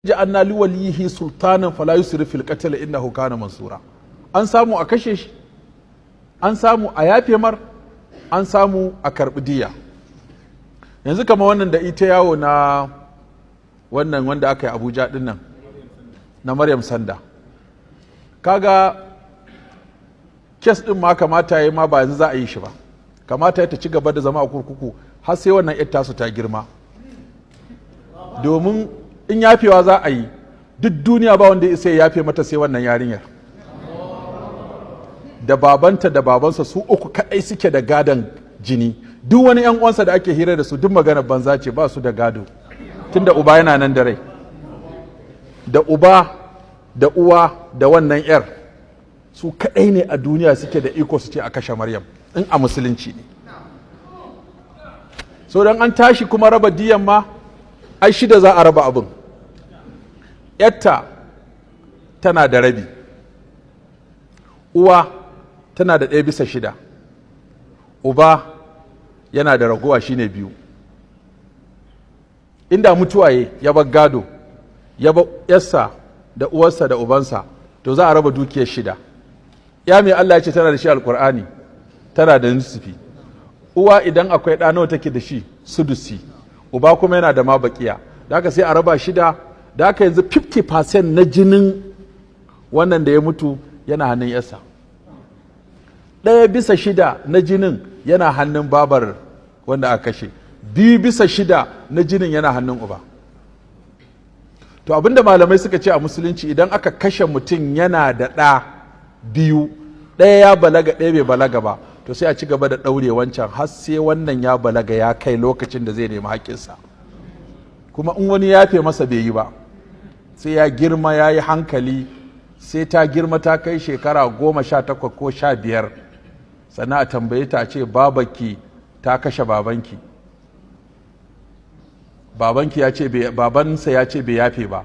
Ja'alna li walihi sultanan fala yusrif fil qatl innahu kana mansura. An samu a kashe shi, an samu a yafe mar, an samu a karbi diya. Yanzu kama wannan da ita yawo na wannan wanda aka yi Abuja din nan na Maryam Sanda, kaga kes din ma kamata ya yi ma ba yanzu za a yi shi ba, kamata ya ta ci gaba da zama a kurkuku har sai wannan yar tasu ta girma. Domin in yafewa za a yi, duk duniya ba wanda ya isa ya yafe mata sai wannan yarinyar. Da babanta da babansa su uku kadai suke da gadon jini. Duk wani yan uwansa da ake hira da su, duk maganar banza ce, ba su da gado tunda uba yana nan da rai. Da uba da uwa da wannan yar su kadai ne a duniya suke da iko su ce a kashe Maryam, in a musulunci ne. So dan an tashi kuma raba diyan ma, ai shida za a raba abin. Yatta tana da rabi, uwa tana da 1/6, uba yana da ragowa shine 2. Inda mutuwaye ya bar gado, ya bar yarsa da uwarsa da ubansa, to za a raba dukiyar shida. Ya mai Allah ya ce tana da shi Alkur'ani, tana da nisfi. Uwa idan akwai ɗa nawa take da shi? Sudusi. Uba kuma yana da mabakiya. Da haka sai a raba shida. Da haka yanzu 50% na jinin wannan da ya mutu yana hannun yarsa, 1/6 na jinin yana hannun babar wanda aka kashe, 2/6 na jinin yana hannun uba. To abinda malamai suka ce a musulunci, idan aka kashe mutum yana da ɗa biyu, ɗaya ya balaga, ɗaya bai balaga ba, to sai a ci gaba da ɗaure wancan har sai wannan ya balaga, ya kai lokacin da zai nemi haƙƙinsa. Kuma in wani yafe masa bai yi ba, sai ya girma ya yi hankali, sai ta girma ta kai shekara 18 ko 15, sannan a tambaye ta, ce babaki ta kashe babanki, babanki ya ce, babansa ya ce bai yafe ba,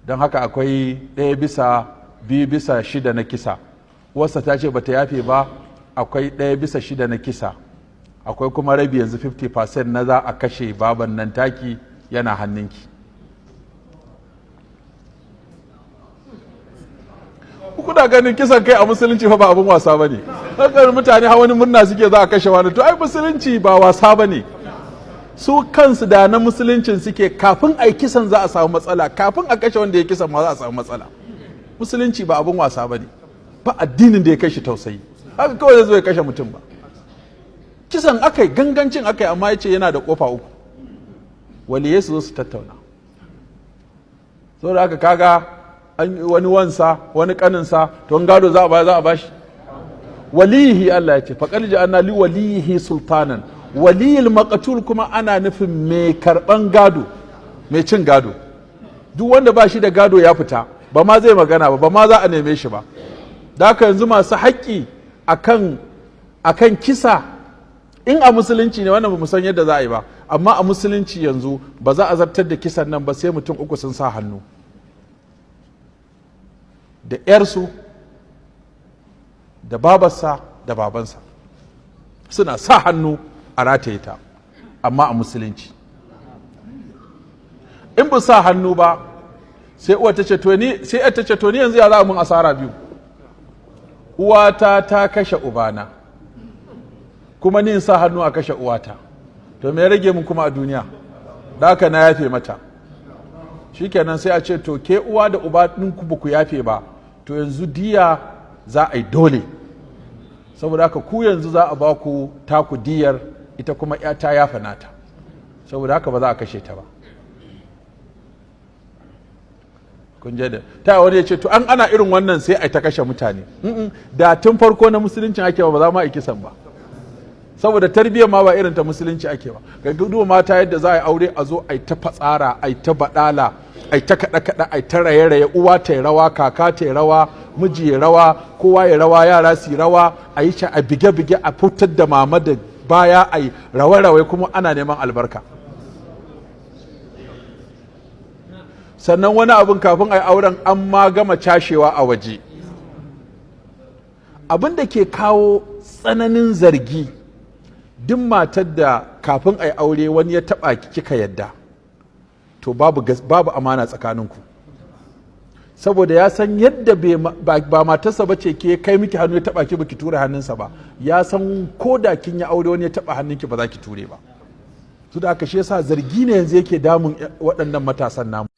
don haka akwai 1 bisa 2 bisa 6 na kisa. Uwarsa ta ce bata yafe ba, akwai 1/6 na kisa, akwai kuma rabi. Yanzu 50% na za a kashe baban nan taki yana hannunki. Kuna ganin kisan kai a musulunci fa ba abin wasa ba ne. Mutane ha wani murna suke za a kashe wani. To ai musulunci ba wasa ba ne. Su kansu da na musuluncin suke, kafin a yi kisan za a samu matsala, kafin a kashe wanda ya kisan ma za a samu matsala. Musulunci ba abin wasa ba ne. Ba addinin da ya kashe tausayi. Haka kawai zai zo ya kashe mutum ba. Kisan aka yi, gangancin aka yi, amma ya ce yana da kofa uku, waliyai su zo su tattauna. Saboda haka kaga wani wansa, wani kaninsa, to gado za a ba, za a bashi walihi. Allah ya ce faqad ja'alna li walihi sultanan. Waliyul maqtul kuma ana nufin mai karban gado, mai cin gado. Duk wanda ba shi da gado ya fita, ba ma zai magana ba, ba ma za a neme shi ba. Da haka yanzu masu haƙƙi akan kisa, in a musulunci ne wannan, ba mu san yadda za a yi ba, amma a musulunci yanzu ba za a zartar da kisan nan ba sai mutum uku sun sa hannu: da 'yarsu, da babarsa, da babansa. Suna sa hannu a rataye ta. Amma a musulunci in ba sa hannu ba, sai uwa ta ce to ni, sai ta ce to ni yanzu ya za mun asara biyu? Uwata ta kashe ubana, kuma ni in sa hannu a kashe uwata, to me rage mun kuma a duniya? Da haka na yafe mata. Shikenan, sai a ce to ke uwa da uba ɗinku ba ku yafe ba, to yanzu diya za a yi dole. Saboda haka ku yanzu za a ba ku taku diyar, ita kuma ya ta yafa nata, saboda haka ba za a kashe ta ba. Kun je da ta wani ya ce to an ana irin wannan sai a ta kashe mutane. Da tun farko na musuluncin ake ba, ba za ma a kisan ba, saboda tarbiyyar ma ba irin ta musulunci ake ba. Ga duba mata yadda za a yi aure, a zo a yi ta fatsara, a yi ta badala, a yi ta kaɗe kaɗe, a yi ta raye raye, uwa ta yi rawa, kaka ta yi rawa, miji ya rawa, kowa ya rawa, yara su yi rawa, a yi a bige bige, a fitar da mama da baya, a yi rawe rawe, kuma ana neman albarka. Sannan wani abin kafin a yi auren an ma gama cashewa a waje. Abin da ke kawo tsananin zargi, duk matar da kafin a yi aure wani ya taɓa ki kika yadda, To babu amana tsakaninku, saboda ya san yadda ba matarsa ba ce ke kai miki hannu ya taba ki, baki ture hannunsa ba, ya san ko da kin yi aure wani ya taba hannunki, ba za ki ture ba. Su da aka shi yasa zargi ne yanzu yake damun waɗannan matasan namu.